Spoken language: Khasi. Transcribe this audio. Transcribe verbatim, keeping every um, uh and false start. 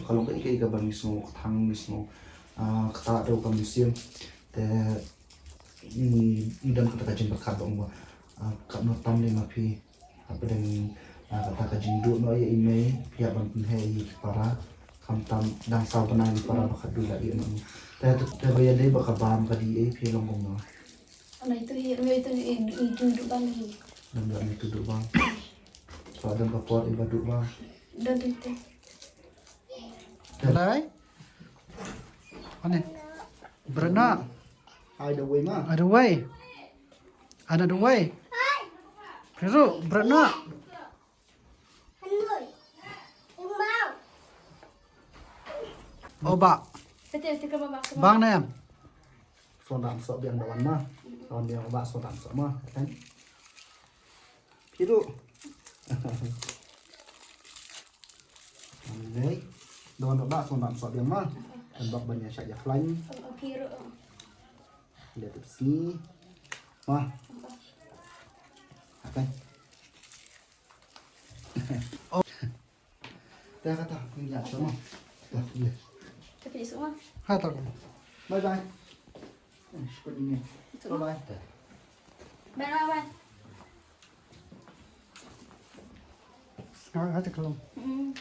Ka long kaei kaei kaba ngi sngew, ka thang ngi sngew. Ah, kata dei ka mynsiem. Te ngi, ngi don kata ka jingpyrkhat ba ong ba, ah, katno tam lei ma phi. Hapdeng, ah, kata ka jingduh noh ïa i mei, phi hap ban pynheh ïa ki para. Khamtam dang saw bnai ki para ba khatduh la ïeh noh. Te, te, te ba ïadei bad ka bam ka dei ei, phi long kumno? Ana itu hi, ana itu hi, itu duh bam hi. Don ba ana itu duh bam. Ba don ka por i ba duh bam. Don itu. Te lai. Ane. Bret noh. Ai da wei ma. Ai da wei. Ai da wei. Piru, bret noh. Oh, bah. Bang ne em. Son dam sok biang da wan ma. Son biang bah son dam sok ma. Kan. Piru. Ngai. Da wan bah son dam sok biang ma. Kan bak ban ïa shah ïa khlaiñ. Piru. Lia tip sngi. Ma. Akan. Oh. Te kata, ni ya sama. Te ni. Tapi di semua. Ha, tak. Bye bye. Eh, syukur ini. Bye bye. Bye bye. Sekarang kata kalau. Hmm.